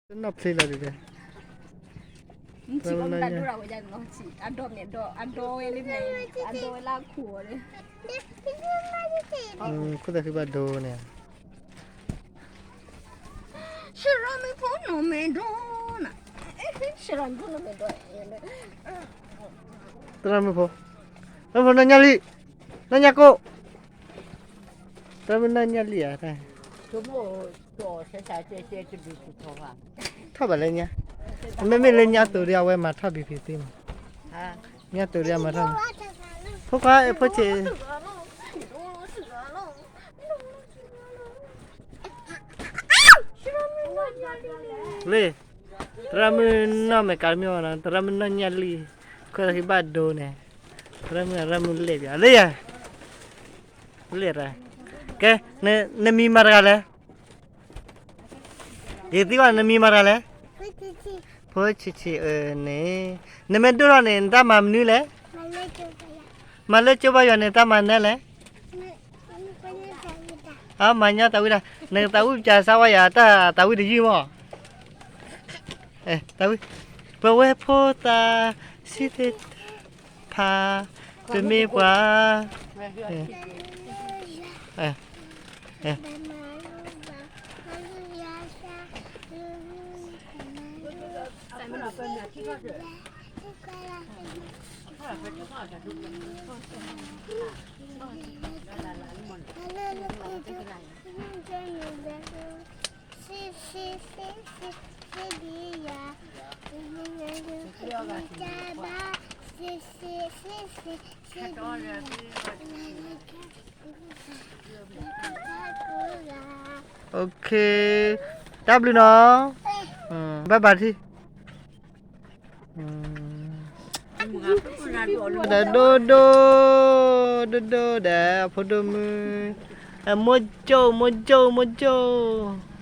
နီၢ်ဖျ့လီၤဒ်လဲၣ်, မုၢ်ဆံးအီၣ်မတၤဒိၣ်ရၤဝဲဒၣ်နီၢ်ဆံး အဒိးမ့ၢ်အဒိး အဒိးဝဲလၢမဲာ် အဒိးဝဲလၢအခိၣ်အီၤလၢ ခိၣ်သးဃံဘၣ်ဒိန့ၣ်, ရှရမုၢ်ဖိနီၢ်မဲာ်ဒိၣ်နၤ, ရှရမုၢ်ဖိနီၢ်မဲာ်ဒိၣ်, သရၣ်မုၣ်ဖိ, သရၣ်မုၣ်ဖိနီၢ်ညၣ်လံ, နီၢ်ညၣ်ကိၣ်, သရၣ်မုၣ်နီၢ်ညၣ်လံဧါ, ထီၣ်ဘၣ်လၢညါ, မ့မ့ၢ်လၢညါတိၤဒ်အဝဲမၤထီၣ်ဘံဖံးသ့မး, ညါတိၤဒ်အမၤထီၣ်, ဖိခွါဖိဆံး လံ, သရၣ်မုၣ်နီၢ်မဲာ်ကးတမ့ၢ်ဘၣ်နီၤ, သရၣ်မုၣ်နီၢ်ညၣ်လံ, ခိၣ်သးဃံဘၣ်ဒိန့ၣ်, သရၣ်မုၣ် သရၣ်မုၣ်လဲၣ်ပၠး လံယၤ, လဲၣ်ရၣ်, ကဲ, နမံၤမတၤတဂၤလဲၣ်, ယသံကွၢ်နမံၤမတၤတဂၤလဲၣ်, ဖိဆံးဆံးအၢန့ၣ်, နမ့ၢ်ဒိၣ်ထီၣ်န့ၣ် နတၢ်မၤမနုၤလဲၣ်, မၤလၢကၠိဘါယွၤန့ၣ် တၢ်မၤနၢလဲၣ် အမၤညီသးဝံၣ်တၢ်, နသးဝံၣ်ပၠးစါဝါယၤတၢ်သးဝံၣ်တယုၢ်မး, သးဝံၣ်, ပဝဲဖိသၣ်, စံးသ့ၣ်တဖၣ်, ပမ့ၢ်ပှၤ တၢ်ဘျုးနီၤ, ဘၣ်ဘၣ်ထံၣ်, ဒီးဒိၣ်ဒိၣ်, ဒိၣ်ဒိၣ်ဒီး အဖိဒိၣ်မုၣ်, မိၢ်ကၠိၣ် မိၢ်ကၠိၣ် မိၢ်ကၠိၣ်